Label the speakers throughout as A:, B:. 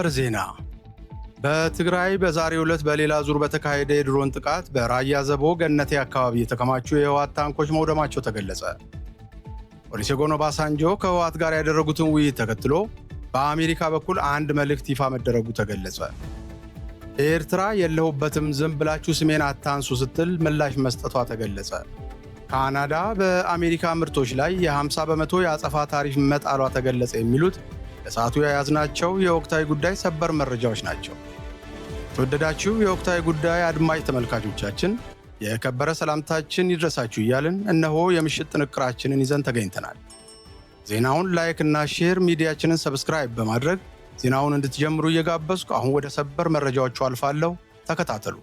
A: ሰበር ዜና። በትግራይ በዛሬው ዕለት በሌላ ዙር በተካሄደ የድሮን ጥቃት በራያ አዘቦ ገነቴ አካባቢ የተከማቹ የህወሓት ታንኮች መውደማቸው ተገለጸ። ኦሉሴጉን ኦባሳንጆ ከህወሓት ጋር ያደረጉትን ውይይት ተከትሎ በአሜሪካ በኩል አንድ መልእክት ይፋ መደረጉ ተገለጸ። ኤርትራ የለሁበትም፣ ዝም ብላችሁ ስሜን አታንሱ ስትል ምላሽ መስጠቷ ተገለጸ። ካናዳ በአሜሪካ ምርቶች ላይ የ50% የአጸፋ ታሪፍ መጣሏ ተገለጸ። የሚሉት ለሰዓቱ የያዝናቸው የወቅታዊ ጉዳይ ሰበር መረጃዎች ናቸው። የተወደዳችሁ የወቅታዊ ጉዳይ አድማጭ ተመልካቾቻችን፣ የከበረ ሰላምታችን ይድረሳችሁ እያልን እነሆ የምሽት ጥንቅራችንን ይዘን ተገኝተናል። ዜናውን like እና share፣ ሚዲያችንን subscribe በማድረግ ዜናውን እንድትጀምሩ እየጋበዝኩ አሁን ወደ ሰበር መረጃዎቹ አልፋለሁ። ተከታተሉ።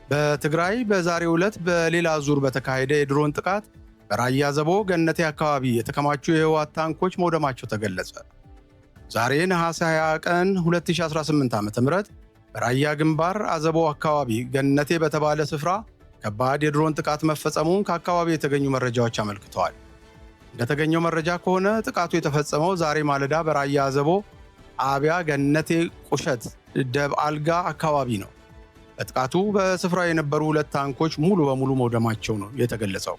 A: በትግራይ በዛሬው ዕለት በሌላ ዙር በተካሄደ የድሮን ጥቃት በራያ አዘቦ ገነቴ አካባቢ የተከማቹ የህወሓት ታንኮች መውደማቸው ተገለጸ። ዛሬ ነሐሴ 20 ቀን 2018 ዓ.ም በራያ ግንባር አዘቦ አካባቢ ገነቴ በተባለ ስፍራ ከባድ የድሮን ጥቃት መፈጸሙን ከአካባቢ የተገኙ መረጃዎች አመልክተዋል። እንደተገኘው መረጃ ከሆነ ጥቃቱ የተፈጸመው ዛሬ ማለዳ በራያ አዘቦ ጣቢያ ገነቴ ቁሸት ደብ አልጋ አካባቢ ነው። በጥቃቱ በስፍራው የነበሩ ሁለት ታንኮች ሙሉ በሙሉ መውደማቸው ነው የተገለጸው።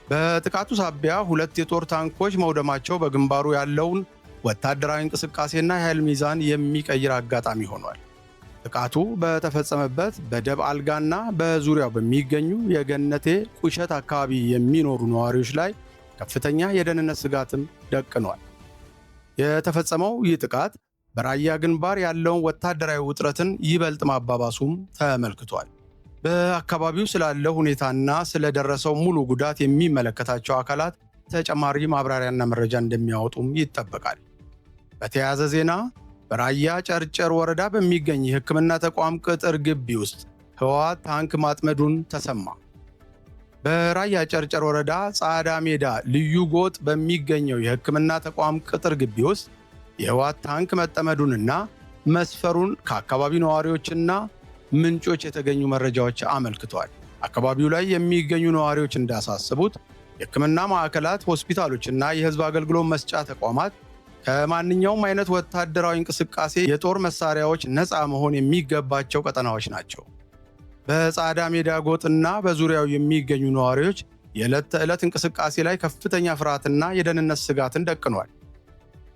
A: በጥቃቱ ሳቢያ ሁለት የጦር ታንኮች መውደማቸው በግንባሩ ያለውን ወታደራዊ እንቅስቃሴና የኃይል ሚዛን የሚቀይር አጋጣሚ ሆኗል። ጥቃቱ በተፈጸመበት በደብ አልጋና በዙሪያው በሚገኙ የገነቴ ቁሸት አካባቢ የሚኖሩ ነዋሪዎች ላይ ከፍተኛ የደህንነት ስጋትም ደቅኗል። የተፈጸመው ይህ ጥቃት በራያ ግንባር ያለውን ወታደራዊ ውጥረትን ይበልጥ ማባባሱም ተመልክቷል። በአካባቢው ስላለው ሁኔታና ስለደረሰው ሙሉ ጉዳት የሚመለከታቸው አካላት ተጨማሪ ማብራሪያና መረጃ እንደሚያወጡም ይጠበቃል። በተያያዘ ዜና በራያ ጨርጨር ወረዳ በሚገኝ የሕክምና ተቋም ቅጥር ግቢ ውስጥ ህወሓት ታንክ ማጥመዱን ተሰማ። በራያ ጨርጨር ወረዳ ጻዳ ሜዳ ልዩ ጎጥ በሚገኘው የሕክምና ተቋም ቅጥር ግቢ ውስጥ የህወሓት ታንክ መጠመዱንና መስፈሩን ከአካባቢው ነዋሪዎችና ምንጮች የተገኙ መረጃዎች አመልክቷል። አካባቢው ላይ የሚገኙ ነዋሪዎች እንዳሳሰቡት የሕክምና ማዕከላት፣ ሆስፒታሎችና የህዝብ አገልግሎት መስጫ ተቋማት ከማንኛውም አይነት ወታደራዊ እንቅስቃሴ የጦር መሳሪያዎች ነፃ መሆን የሚገባቸው ቀጠናዎች ናቸው። በጻዳ ሜዳ ጎጥና በዙሪያው የሚገኙ ነዋሪዎች የዕለት ተዕለት እንቅስቃሴ ላይ ከፍተኛ ፍርሃትና የደህንነት ስጋትን ደቅኗል።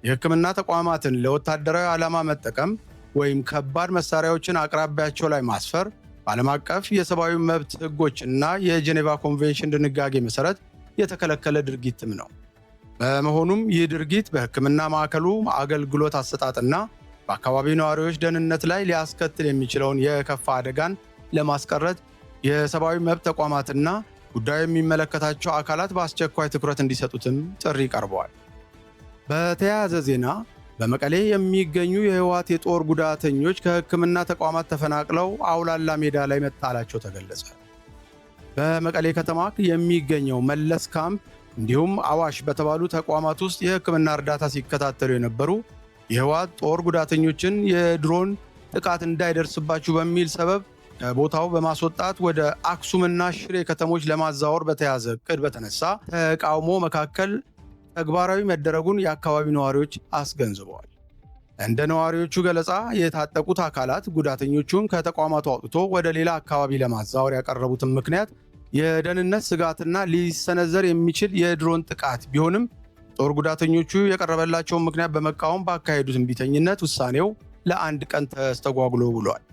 A: የሕክምና ተቋማትን ለወታደራዊ ዓላማ መጠቀም ወይም ከባድ መሳሪያዎችን አቅራቢያቸው ላይ ማስፈር በዓለም አቀፍ የሰብአዊ መብት ሕጎች እና የጄኔቫ ኮንቬንሽን ድንጋጌ መሠረት የተከለከለ ድርጊትም ነው። በመሆኑም ይህ ድርጊት በሕክምና ማዕከሉ አገልግሎት አሰጣጥና በአካባቢው ነዋሪዎች ደህንነት ላይ ሊያስከትል የሚችለውን የከፋ አደጋን ለማስቀረት የሰብአዊ መብት ተቋማትና ጉዳዩ የሚመለከታቸው አካላት በአስቸኳይ ትኩረት እንዲሰጡትም ጥሪ ቀርበዋል። በተያያዘ ዜና በመቀሌ የሚገኙ የህወሓት የጦር ጉዳተኞች ከሕክምና ተቋማት ተፈናቅለው አውላላ ሜዳ ላይ መጣላቸው ተገለጸ። በመቀሌ ከተማ የሚገኘው መለስ ካምፕ እንዲሁም አዋሽ በተባሉ ተቋማት ውስጥ የሕክምና እርዳታ ሲከታተሉ የነበሩ የህወሓት ጦር ጉዳተኞችን የድሮን ጥቃት እንዳይደርስባችሁ በሚል ሰበብ ከቦታው በማስወጣት ወደ አክሱምና ሽሬ ከተሞች ለማዛወር በተያዘ እቅድ በተነሳ ተቃውሞ መካከል ተግባራዊ መደረጉን የአካባቢው ነዋሪዎች አስገንዝበዋል። እንደ ነዋሪዎቹ ገለጻ የታጠቁት አካላት ጉዳተኞቹን ከተቋማቱ አውጥቶ ወደ ሌላ አካባቢ ለማዛወር ያቀረቡትን ምክንያት የደህንነት ስጋትና ሊሰነዘር የሚችል የድሮን ጥቃት ቢሆንም፣ ጦር ጉዳተኞቹ የቀረበላቸውን ምክንያት በመቃወም ባካሄዱት እምቢተኝነት ውሳኔው ለአንድ ቀን ተስተጓጉሎ ውሏል።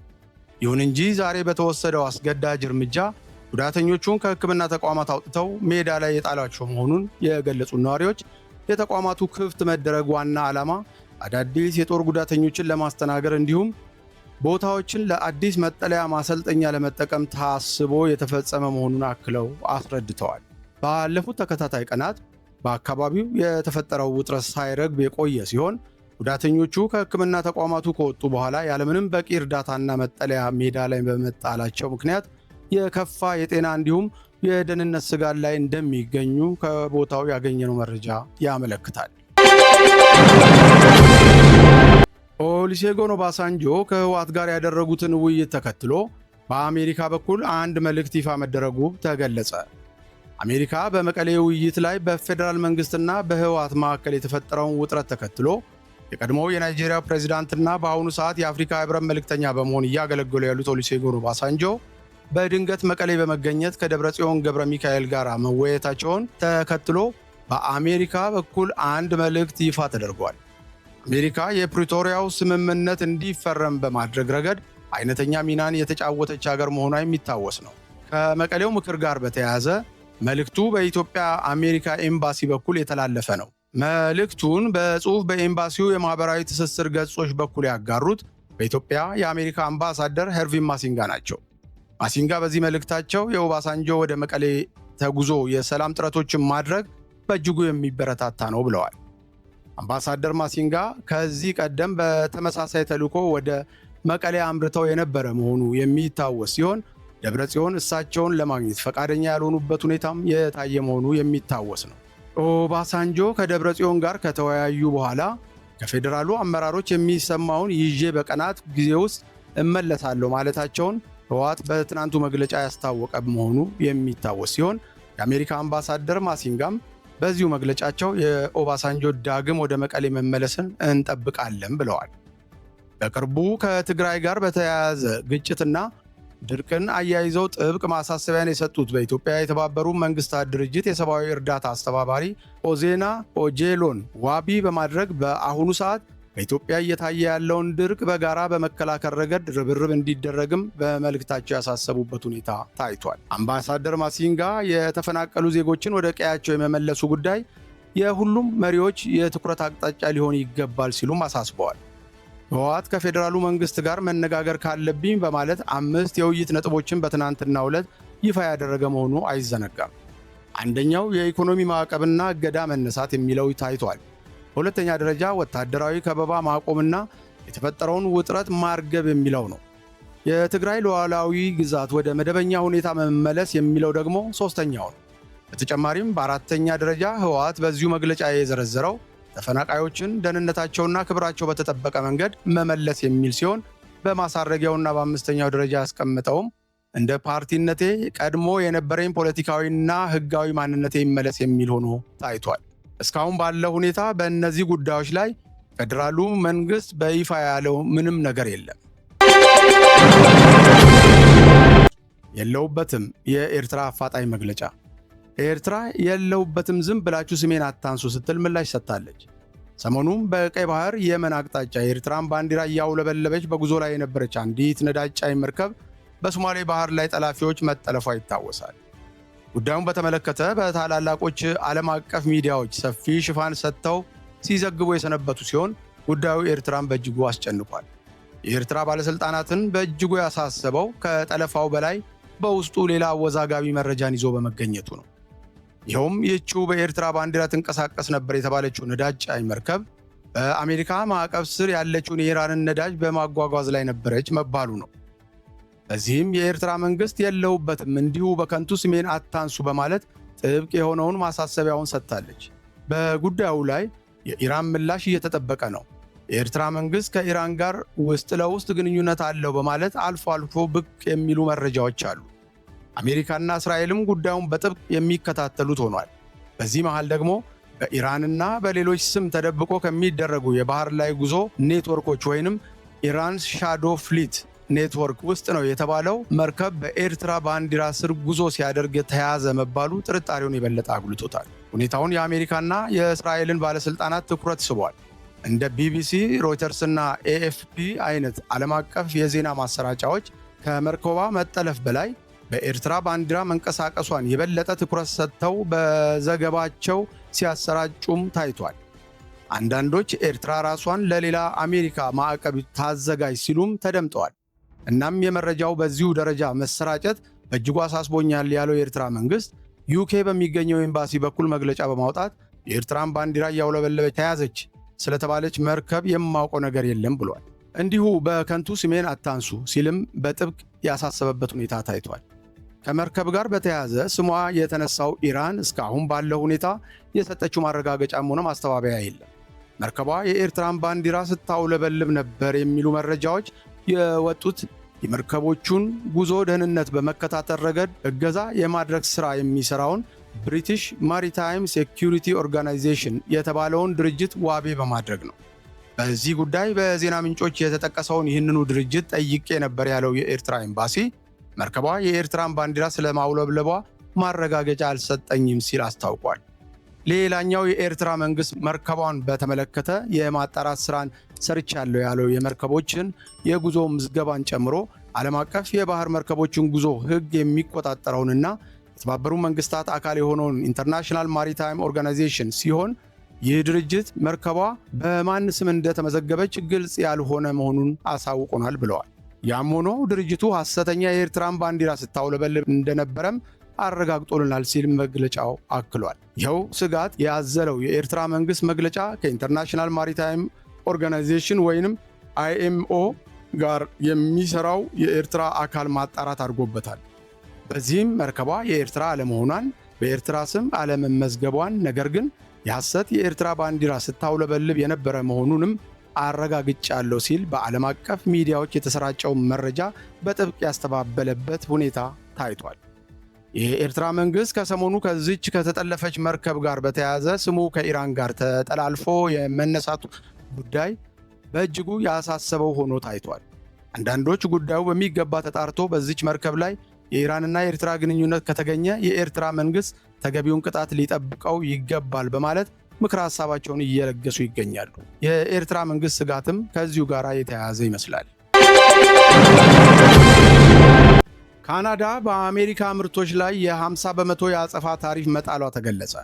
A: ይሁን እንጂ ዛሬ በተወሰደው አስገዳጅ እርምጃ ጉዳተኞቹን ከሕክምና ተቋማት አውጥተው ሜዳ ላይ የጣሏቸው መሆኑን የገለጹ ነዋሪዎች የተቋማቱ ክፍት መደረግ ዋና ዓላማ አዳዲስ የጦር ጉዳተኞችን ለማስተናገድ እንዲሁም ቦታዎችን ለአዲስ መጠለያ ማሰልጠኛ ለመጠቀም ታስቦ የተፈጸመ መሆኑን አክለው አስረድተዋል። ባለፉት ተከታታይ ቀናት በአካባቢው የተፈጠረው ውጥረት ሳይረግብ የቆየ ሲሆን፣ ጉዳተኞቹ ከሕክምና ተቋማቱ ከወጡ በኋላ ያለምንም በቂ እርዳታና መጠለያ ሜዳ ላይ በመጣላቸው ምክንያት የከፋ የጤና እንዲሁም የደህንነት ስጋት ላይ እንደሚገኙ ከቦታው ያገኘነው መረጃ ያመለክታል። ኦሉሴጉን ኦባሳንጆ ከህወሓት ጋር ያደረጉትን ውይይት ተከትሎ በአሜሪካ በኩል አንድ መልእክት ይፋ መደረጉ ተገለጸ። አሜሪካ በመቀሌ ውይይት ላይ በፌዴራል መንግስትና በህወሓት መካከል የተፈጠረውን ውጥረት ተከትሎ የቀድሞው የናይጄሪያ ፕሬዚዳንትና በአሁኑ ሰዓት የአፍሪካ ህብረት መልእክተኛ በመሆን እያገለገሉ ያሉት ኦሉሴጉን ኦባሳንጆ በድንገት መቀሌ በመገኘት ከደብረጽዮን ገብረ ሚካኤል ጋር መወያየታቸውን ተከትሎ በአሜሪካ በኩል አንድ መልእክት ይፋ ተደርጓል። አሜሪካ የፕሪቶሪያው ስምምነት እንዲፈረም በማድረግ ረገድ አይነተኛ ሚናን የተጫወተች ሀገር መሆኗ የሚታወስ ነው። ከመቀሌው ምክር ጋር በተያያዘ መልእክቱ በኢትዮጵያ አሜሪካ ኤምባሲ በኩል የተላለፈ ነው። መልእክቱን በጽሑፍ በኤምባሲው የማኅበራዊ ትስስር ገጾች በኩል ያጋሩት በኢትዮጵያ የአሜሪካ አምባሳደር ሄርቪን ማሲንጋ ናቸው። ማሲንጋ በዚህ መልእክታቸው የኦባሳንጆ ወደ መቀሌ ተጉዞ የሰላም ጥረቶችን ማድረግ በእጅጉ የሚበረታታ ነው ብለዋል። አምባሳደር ማሲንጋ ከዚህ ቀደም በተመሳሳይ ተልዕኮ ወደ መቀሌ አምርተው የነበረ መሆኑ የሚታወስ ሲሆን፣ ደብረ ጽዮን እሳቸውን ለማግኘት ፈቃደኛ ያልሆኑበት ሁኔታም የታየ መሆኑ የሚታወስ ነው። ኦባሳንጆ ከደብረ ጽዮን ጋር ከተወያዩ በኋላ ከፌዴራሉ አመራሮች የሚሰማውን ይዤ በቀናት ጊዜ ውስጥ እመለሳለሁ ማለታቸውን ህወሓት በትናንቱ መግለጫ ያስታወቀ መሆኑ የሚታወስ ሲሆን፣ የአሜሪካ አምባሳደር ማሲንጋም በዚሁ መግለጫቸው የኦባሳንጆ ዳግም ወደ መቀሌ መመለስን እንጠብቃለን ብለዋል። በቅርቡ ከትግራይ ጋር በተያያዘ ግጭትና ድርቅን አያይዘው ጥብቅ ማሳሰቢያን የሰጡት በኢትዮጵያ የተባበሩት መንግስታት ድርጅት የሰብአዊ እርዳታ አስተባባሪ ኦዜና ኦጄሎን ዋቢ በማድረግ በአሁኑ ሰዓት በኢትዮጵያ እየታየ ያለውን ድርቅ በጋራ በመከላከል ረገድ ርብርብ እንዲደረግም በመልእክታቸው ያሳሰቡበት ሁኔታ ታይቷል። አምባሳደር ማሲንጋ የተፈናቀሉ ዜጎችን ወደ ቀያቸው የመመለሱ ጉዳይ የሁሉም መሪዎች የትኩረት አቅጣጫ ሊሆን ይገባል ሲሉም አሳስበዋል። ህወሓት ከፌዴራሉ መንግስት ጋር መነጋገር ካለብኝ በማለት 5 የውይይት ነጥቦችን በትናንትናው ዕለት ይፋ ያደረገ መሆኑ አይዘነጋም። አንደኛው የኢኮኖሚ ማዕቀብና እገዳ መነሳት የሚለው ታይቷል። በሁለተኛ ደረጃ ወታደራዊ ከበባ ማቆምና የተፈጠረውን ውጥረት ማርገብ የሚለው ነው። የትግራይ ሉዓላዊ ግዛት ወደ መደበኛ ሁኔታ መመለስ የሚለው ደግሞ ሶስተኛው ነው። በተጨማሪም በአራተኛ ደረጃ ህወሓት በዚሁ መግለጫ የዘረዘረው ተፈናቃዮችን ደህንነታቸውና ክብራቸው በተጠበቀ መንገድ መመለስ የሚል ሲሆን፣ በማሳረጊያውና በአምስተኛው ደረጃ ያስቀመጠውም እንደ ፓርቲነቴ ቀድሞ የነበረኝ ፖለቲካዊና ህጋዊ ማንነቴ ይመለስ የሚል ሆኖ ታይቷል። እስካሁን ባለው ሁኔታ በእነዚህ ጉዳዮች ላይ ፌዴራሉ መንግስት በይፋ ያለው ምንም ነገር የለም። የለውበትም የኤርትራ አፋጣኝ መግለጫ። ኤርትራ የለውበትም፣ ዝም ብላችሁ ስሜን አታንሱ ስትል ምላሽ ሰጥታለች። ሰሞኑን በቀይ ባህር የመን አቅጣጫ የኤርትራን ባንዲራ እያውለበለበች በጉዞ ላይ የነበረች አንዲት ነዳጅ ጫኝ መርከብ በሶማሌ ባህር ላይ ጠላፊዎች መጠለፏ ይታወሳል። ጉዳዩን በተመለከተ በታላላቆች ዓለም አቀፍ ሚዲያዎች ሰፊ ሽፋን ሰጥተው ሲዘግቡ የሰነበቱ ሲሆን፣ ጉዳዩ ኤርትራን በእጅጉ አስጨንቋል። የኤርትራ ባለሥልጣናትን በእጅጉ ያሳሰበው ከጠለፋው በላይ በውስጡ ሌላ አወዛጋቢ መረጃን ይዞ በመገኘቱ ነው። ይኸውም ይህችው በኤርትራ ባንዲራ ትንቀሳቀስ ነበር የተባለችው ነዳጅ ጫኝ መርከብ በአሜሪካ ማዕቀብ ስር ያለችውን የኢራንን ነዳጅ በማጓጓዝ ላይ ነበረች መባሉ ነው። በዚህም የኤርትራ መንግስት የለውበትም፣ እንዲሁ በከንቱ ስሜን አታንሱ በማለት ጥብቅ የሆነውን ማሳሰቢያውን ሰጥታለች። በጉዳዩ ላይ የኢራን ምላሽ እየተጠበቀ ነው። የኤርትራ መንግስት ከኢራን ጋር ውስጥ ለውስጥ ግንኙነት አለው በማለት አልፎ አልፎ ብቅ የሚሉ መረጃዎች አሉ። አሜሪካና እስራኤልም ጉዳዩን በጥብቅ የሚከታተሉት ሆኗል። በዚህ መሃል ደግሞ በኢራንና በሌሎች ስም ተደብቆ ከሚደረጉ የባህር ላይ ጉዞ ኔትወርኮች ወይንም Iran Shadow Fleet network ውስጥ ነው የተባለው መርከብ በኤርትራ ባንዲራ ስር ጉዞ ሲያደርግ ተያዘ መባሉ ጥርጣሬውን የበለጠ አጉልቶታል። ሁኔታውን የአሜሪካና የእስራኤልን ባለሥልጣናት ትኩረት ስቧል። እንደ ቢቢሲ፣ ሮይተርስና ኤኤፍፒ አይነት ዓለም አቀፍ የዜና ማሰራጫዎች ከመርከቧ መጠለፍ በላይ በኤርትራ ባንዲራ መንቀሳቀሷን የበለጠ ትኩረት ሰጥተው በዘገባቸው ሲያሰራጩም ታይቷል። አንዳንዶች ኤርትራ ራሷን ለሌላ አሜሪካ ማዕቀብ ታዘጋጅ ሲሉም ተደምጠዋል። እናም የመረጃው በዚሁ ደረጃ መሰራጨት በእጅጉ አሳስቦኛል ያለው የኤርትራ መንግስት ዩኬ በሚገኘው ኤምባሲ በኩል መግለጫ በማውጣት የኤርትራን ባንዲራ እያውለበለበች ተያዘች ስለተባለች መርከብ የማውቀው ነገር የለም ብሏል። እንዲሁ በከንቱ ስሜን አታንሱ ሲልም በጥብቅ ያሳሰበበት ሁኔታ ታይቷል። ከመርከብ ጋር በተያያዘ ስሟ የተነሳው ኢራን እስካሁን ባለው ሁኔታ የሰጠችው ማረጋገጫም ሆነ ማስተባበያ የለም። መርከቧ የኤርትራን ባንዲራ ስታውለበልብ ነበር የሚሉ መረጃዎች የወጡት የመርከቦቹን ጉዞ ደህንነት በመከታተል ረገድ እገዛ የማድረግ ሥራ የሚሰራውን British Maritime Security Organization የተባለውን ድርጅት ዋቢ በማድረግ ነው። በዚህ ጉዳይ በዜና ምንጮች የተጠቀሰውን ይህንኑ ድርጅት ጠይቄ ነበር ያለው የኤርትራ ኤምባሲ፣ መርከቧ የኤርትራን ባንዲራ ስለማውለብለቧ ማረጋገጫ አልሰጠኝም ሲል አስታውቋል። ሌላኛው የኤርትራ መንግስት መርከቧን በተመለከተ የማጣራት ስራን ሰርቻለሁ ያለው የመርከቦችን የጉዞ ምዝገባን ጨምሮ ዓለም አቀፍ የባህር መርከቦችን ጉዞ ሕግ የሚቆጣጠረውንና የተባበሩ መንግስታት አካል የሆነውን International Maritime Organization ሲሆን፣ ይህ ድርጅት መርከቧ በማን ስም እንደተመዘገበች ግልጽ ያልሆነ መሆኑን አሳውቆናል ብለዋል። ያም ሆኖ ድርጅቱ ሐሰተኛ የኤርትራን ባንዲራ ስታውለበልብ እንደነበረም አረጋግጦልናል ሲል መግለጫው አክሏል። ይኸው ስጋት ያዘለው የኤርትራ መንግስት መግለጫ ከ International Maritime Organization ወይንም IMO ጋር የሚሰራው የኤርትራ አካል ማጣራት አድርጎበታል። በዚህም መርከቧ የኤርትራ አለመሆኗን፣ በኤርትራ ስም አለመመዝገቧን፣ ነገር ግን የሐሰት የኤርትራ ባንዲራ ስታውለበልብ የነበረ መሆኑንም አረጋግጫለሁ ሲል በዓለም አቀፍ ሚዲያዎች የተሰራጨውን መረጃ በጥብቅ ያስተባበለበት ሁኔታ ታይቷል። የኤርትራ መንግስት ከሰሞኑ ከዚች ከተጠለፈች መርከብ ጋር በተያያዘ ስሙ ከኢራን ጋር ተጠላልፎ የመነሳቱ ጉዳይ በእጅጉ ያሳሰበው ሆኖ ታይቷል። አንዳንዶች ጉዳዩ በሚገባ ተጣርቶ በዚች መርከብ ላይ የኢራንና የኤርትራ ግንኙነት ከተገኘ የኤርትራ መንግስት ተገቢውን ቅጣት ሊጠብቀው ይገባል በማለት ምክረ ሀሳባቸውን እየለገሱ ይገኛሉ። የኤርትራ መንግስት ስጋትም ከዚሁ ጋር የተያያዘ ይመስላል። ካናዳ በአሜሪካ ምርቶች ላይ የ50% የአጸፋ ታሪፍ መጣሏ ተገለጸ።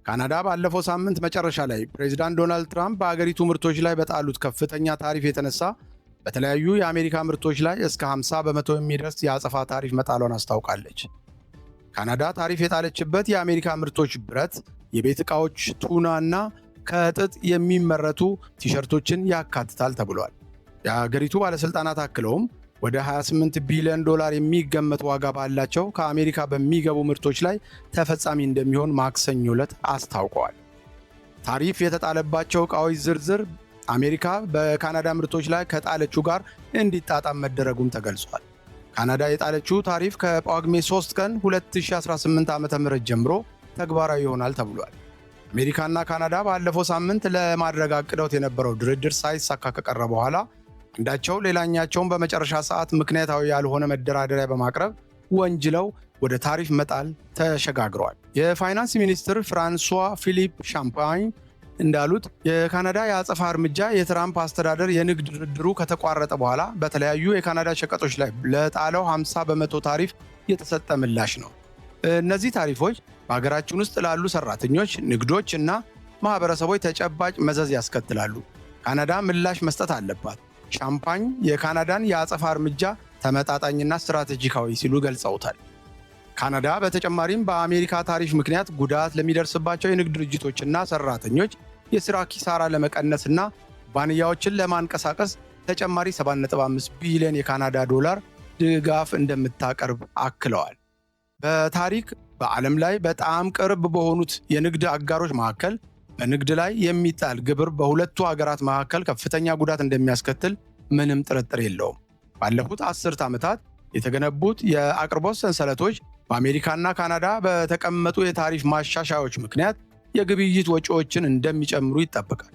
A: ካናዳ ባለፈው ሳምንት መጨረሻ ላይ ፕሬዚዳንት ዶናልድ ትራምፕ በአገሪቱ ምርቶች ላይ በጣሉት ከፍተኛ ታሪፍ የተነሳ በተለያዩ የአሜሪካ ምርቶች ላይ እስከ 50% የሚደርስ የአጸፋ ታሪፍ መጣሏን አስታውቃለች። ካናዳ ታሪፍ የጣለችበት የአሜሪካ ምርቶች ብረት፣ የቤት ዕቃዎች፣ ቱና እና ከጥጥ የሚመረቱ ቲሸርቶችን ያካትታል ተብሏል። የአገሪቱ ባለሥልጣናት አክለውም ወደ 28 ቢሊዮን ዶላር የሚገመት ዋጋ ባላቸው ከአሜሪካ በሚገቡ ምርቶች ላይ ተፈጻሚ እንደሚሆን ማክሰኞ ዕለት አስታውቀዋል። ታሪፍ የተጣለባቸው ዕቃዎች ዝርዝር አሜሪካ በካናዳ ምርቶች ላይ ከጣለችው ጋር እንዲጣጣም መደረጉም ተገልጿል። ካናዳ የጣለችው ታሪፍ ከጳጉሜ 3 ቀን 2018 ዓ.ም ጀምሮ ተግባራዊ ይሆናል ተብሏል። አሜሪካና ካናዳ ባለፈው ሳምንት ለማድረግ አቅደውት የነበረው ድርድር ሳይሳካ ከቀረ በኋላ አንዳቸው ሌላኛቸውን በመጨረሻ ሰዓት ምክንያታዊ ያልሆነ መደራደሪያ በማቅረብ ወንጅለው ወደ ታሪፍ መጣል ተሸጋግረዋል። የፋይናንስ ሚኒስትር ፍራንሷ ፊሊፕ ሻምፓኝ እንዳሉት፣ የካናዳ የአጸፋ እርምጃ የትራምፕ አስተዳደር የንግድ ድርድሩ ከተቋረጠ በኋላ በተለያዩ የካናዳ ሸቀጦች ላይ ለጣለው 50% ታሪፍ የተሰጠ ምላሽ ነው። እነዚህ ታሪፎች በሀገራችን ውስጥ ላሉ ሰራተኞች፣ ንግዶች እና ማህበረሰቦች ተጨባጭ መዘዝ ያስከትላሉ። ካናዳ ምላሽ መስጠት አለባት። ሻምፓኝ የካናዳን የአጸፋ እርምጃ ተመጣጣኝና ስትራቴጂካዊ ሲሉ ገልጸውታል። ካናዳ በተጨማሪም በአሜሪካ ታሪፍ ምክንያት ጉዳት ለሚደርስባቸው የንግድ ድርጅቶችና ሰራተኞች የሥራ ኪሳራ ለመቀነስና ኩባንያዎችን ለማንቀሳቀስ ተጨማሪ 7.5 ቢሊዮን የካናዳ ዶላር ድጋፍ እንደምታቀርብ አክለዋል። በታሪክ በዓለም ላይ በጣም ቅርብ በሆኑት የንግድ አጋሮች መካከል በንግድ ላይ የሚጣል ግብር በሁለቱ ሀገራት መካከል ከፍተኛ ጉዳት እንደሚያስከትል ምንም ጥርጥር የለውም። ባለፉት 10 ዓመታት የተገነቡት የአቅርቦት ሰንሰለቶች በአሜሪካና ካናዳ በተቀመጡ የታሪፍ ማሻሻያዎች ምክንያት የግብይት ወጪዎችን እንደሚጨምሩ ይጠበቃል።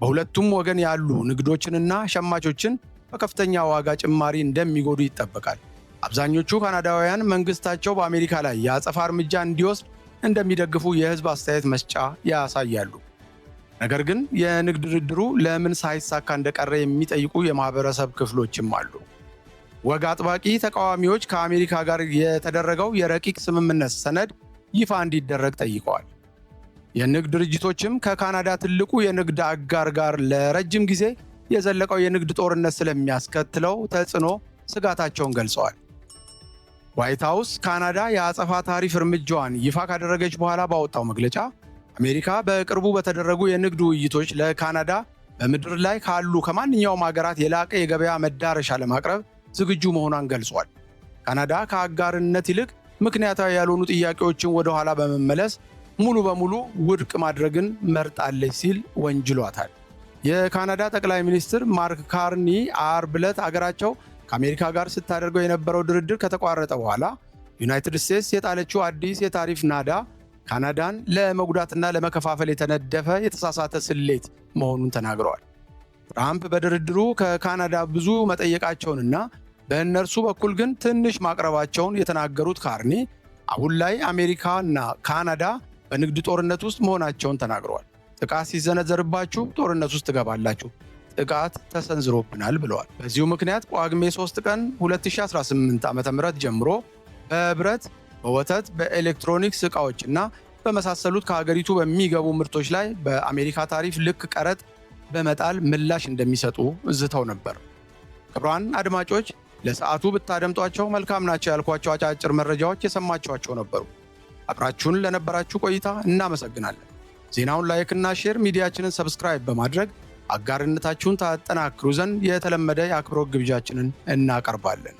A: በሁለቱም ወገን ያሉ ንግዶችንና ሸማቾችን በከፍተኛ ዋጋ ጭማሪ እንደሚጎዱ ይጠበቃል። አብዛኞቹ ካናዳውያን መንግስታቸው በአሜሪካ ላይ የአጸፋ እርምጃ እንዲወስድ እንደሚደግፉ የህዝብ አስተያየት መስጫ ያሳያሉ። ነገር ግን የንግድ ድርድሩ ለምን ሳይሳካ እንደቀረ የሚጠይቁ የማህበረሰብ ክፍሎችም አሉ። ወግ አጥባቂ ተቃዋሚዎች ከአሜሪካ ጋር የተደረገው የረቂቅ ስምምነት ሰነድ ይፋ እንዲደረግ ጠይቀዋል። የንግድ ድርጅቶችም ከካናዳ ትልቁ የንግድ አጋር ጋር ለረጅም ጊዜ የዘለቀው የንግድ ጦርነት ስለሚያስከትለው ተጽዕኖ ስጋታቸውን ገልጸዋል። ዋይት ሀውስ ካናዳ የአጸፋ ታሪፍ እርምጃዋን ይፋ ካደረገች በኋላ ባወጣው መግለጫ፣ አሜሪካ በቅርቡ በተደረጉ የንግድ ውይይቶች ለካናዳ በምድር ላይ ካሉ ከማንኛውም ሀገራት የላቀ የገበያ መዳረሻ ለማቅረብ ዝግጁ መሆኗን ገልጿል። ካናዳ ከአጋርነት ይልቅ ምክንያታዊ ያልሆኑ ጥያቄዎችን ወደኋላ በመመለስ ሙሉ በሙሉ ውድቅ ማድረግን መርጣለች ሲል ወንጅሏታል። የካናዳ ጠቅላይ ሚኒስትር ማርክ ካርኒ አርብ ዕለት አገራቸው ከአሜሪካ ጋር ስታደርገው የነበረው ድርድር ከተቋረጠ በኋላ ዩናይትድ ስቴትስ የጣለችው አዲስ የታሪፍ ናዳ ካናዳን ለመጉዳትና ለመከፋፈል የተነደፈ የተሳሳተ ስሌት መሆኑን ተናግረዋል። ትራምፕ በድርድሩ ከካናዳ ብዙ መጠየቃቸውንና በእነርሱ በኩል ግን ትንሽ ማቅረባቸውን የተናገሩት ካርኒ፣ አሁን ላይ አሜሪካና ካናዳ በንግድ ጦርነት ውስጥ መሆናቸውን ተናግረዋል። ጥቃት ሲሰነዘርባችሁ ጦርነት ውስጥ ትገባላችሁ፣ ጥቃት ተሰንዝሮብናል ብለዋል። በዚሁ ምክንያት ጳጉሜ 3 ቀን 2018 ዓ.ም ጀምሮ በብረት፣ በወተት፣ በኤሌክትሮኒክስ ዕቃዎችና በመሳሰሉት ከሀገሪቱ በሚገቡ ምርቶች ላይ በአሜሪካ ታሪፍ ልክ ቀረጥ በመጣል ምላሽ እንደሚሰጡ ዝተው ነበር። ክቡራን አድማጮች፣ ለሰዓቱ ብታደምጧቸው መልካም ናቸው ያልኳቸው አጫጭር መረጃዎች የሰማችኋቸው ነበሩ። አብራችሁን ለነበራችሁ ቆይታ እናመሰግናለን። ዜናውን like ና share፣ ሚዲያችንን subscribe በማድረግ አጋርነታችሁን ታጠናክሩ ዘንድ የተለመደ የአክብሮት ግብዣችንን እናቀርባለን።